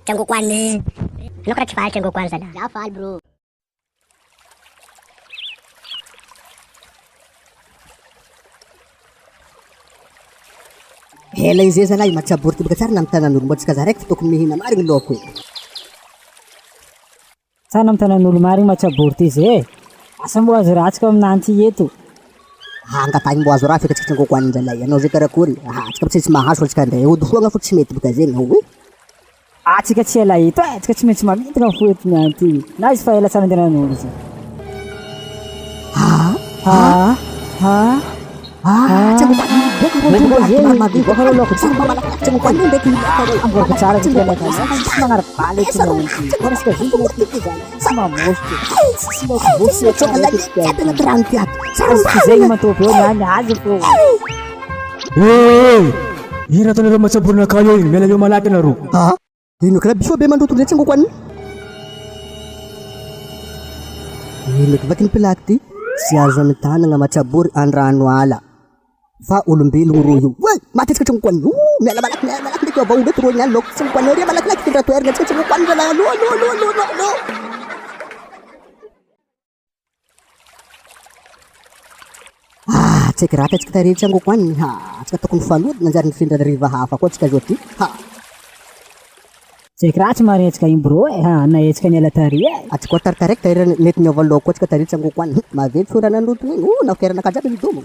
Tsangoko any. Anao karaha tsy faly tsangoko any zalahy. Za faly bro. Ela izay zalahy matsabory ty baka tsara na amin'ny tanan'olo mbô tsika za raiky fa tokony mihina marigny laoko io. Tsara na amin'ny tanan'olo marigny matsabory ty zay e. Asa mbô azo ratsy ka aminah ty eto. Angatahiny mbô azo raha feky tsika tsangoko any zalahy. Anao zay karakory? Ah, tsika tsy tsy mahazo fa tsika andeha hody foagna fo tsy mety baka zegny oe. Ah, tsika tsy ela eto e, tsika tsy maintsy mamintina fo eto niany ty. Na izy fa ela tsara andehanan'olo zay. Ah, Ah, ah. ah, tsangoko any boka rô Boka tonga zay, maro maventy. boka rô laoko. Tsara mba malakilaky tsangoko any ndraiky laoko rô. Amboariko tsara ty Tsangoko anakahy. any. Tsy magnara-baly eto niany ty. Karaha tsika vintana ty ty zany. Tsy mamositra. Tsy mamositra tsara eto ty Jiaby anaty rano ty ato. Tsara Azy zegny mantôpy eo niany azy fô. Eh! Ino ataonareo matsaborinakahy eo igny? Miala eo malaky nareo. Ah, ino karaha bisoa be mandoto ndray tsangoko any. Ino eky vaky ny pilaky ty? Tsy azo amin'ny tanana matsabory andrano ala. Fa olombelogno ro io. Oay, maty antsika tsangoko any. Oh, miala malaky, miala malaky ndraiky avao ndraiky ro niany laoko tsangoko any. Ry malakilaky findra toerana antsika tsangoko any zalahy. Allo, allo, allo, allo, allo, allo. Ah, tsy haiko raha antsika tarehy tsangoko any. Ha, antsika tokony fanody nanjary nifindra riva hafa koa antsika zao ty. Ha. Tsy haiko raha tsy maharegny antsika igny bro e. Ha, nahetsika niala tary e. Atsika koa taritaraiky tarehy mety niova laoko koa antsika tarehy tsangoko any. Maventy fo raha nandoto igny. Oh, na fiaranakahy jiaby midomo.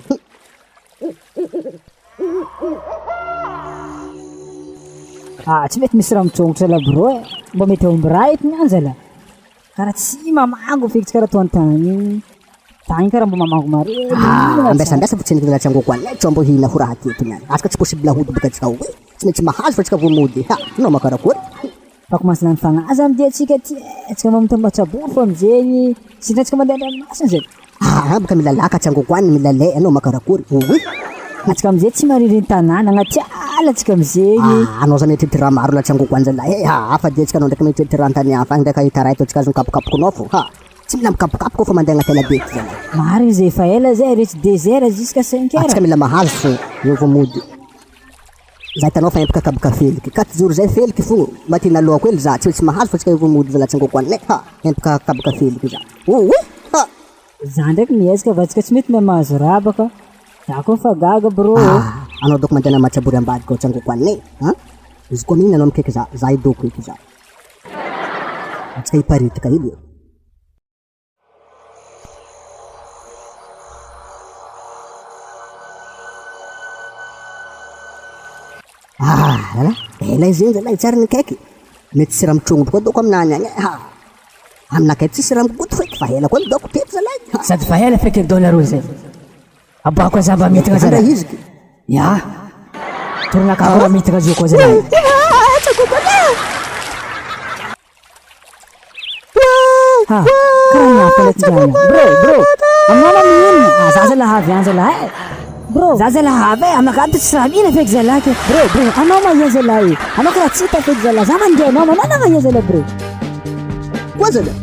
Ah, tsy mety misy raha mitsongotra la bro e. Mba mety aomby raha eto niany zalahy. Karaha tsy mamango feky tsy karaha toa an-tany igny. Tany karaha mba mamango mare. Ah, ambesa ambesa fo tsy nidina tsangoko any. Tsy mbo hihina ho raha ty eto niany. Atsika tsy possible hody baka antsika hoe. Tsy maintsy mahazo fa antsika vao mody. Ha, anao makarakory. Fa commence lany fagnahy za am'ty antsika ty e. Antsika mba mitambatsabory fo am'zegny. Tsy antsika mandeha an-dranomasina zay. Ah, baka mila laka tsangoko any, mila lay anao makarakory. Oy. Antsika am'zay tsy maririn'ny tanàna agnaty ala antsika am'zegny. Ah, anao zany mieritreritra raha maro la tsangoko any zalahy. Eh, ha, hafa dia antsika anao ndraiky mieritreritra raha an-tany hafa agny ndraiky ahita raha eto antsika azony kapokapokinao fo. Ha. Tsy mila mikapokapoka fa mandeha agnaty ala be eto zalahy. Marigny zay efa ela zay retsy désert jusqu'à 5 heures. Antsika mila mahazo fo eo vao mody. Za hitanao fa empaka kaboka feliky. 4 jours zay feliky fo. Mba tiana aloako hely za. Tsy maintsy mahazo fa antsika eo vao mody zalahy tsangoko any. Ha, empaka kaboka feliky za. Oy, ha. Za ndraiky miezaka fa antsika tsy mety mahay mahazo raha baka. Za koa fa gaga bro. Ah, anao doko mandeha matsabory ambadika ao tsangoko any. Ha? Izy koa mihina anao mikaiky za. Za idoko eky za. Antsika hiparitaka hely eo. Ah, ala, ela izy iny zalahy tsara ny kaiky. Mety tsy raha mitrongotro koa doko aminany agny. Ha. Aminakay tsisy raha migoto feky fa ela koa ny doko teto zalahy. Ha. Sady fa ela feky ny donareo zay. Abako aza mba mitigna Andra zalahy. izy ky. Ya. Torinakako raha mitigna zio koa zalahy. Ah, tsangoko any. Ha, karaha niampy aleky ngiany. Bro, bro. Aminao ma mihina. Ah, za zalahy avy any zalahy e. Bro, za zalahy avy e. Aminakahy ty tsy raha mihina feky zalahy ke. Bro, bro, anao ma ia zalahy. Anao karaha tsy hita feky zalahy. Za mandeha anao, manao nama ia zalahy bro. Koa zalahy.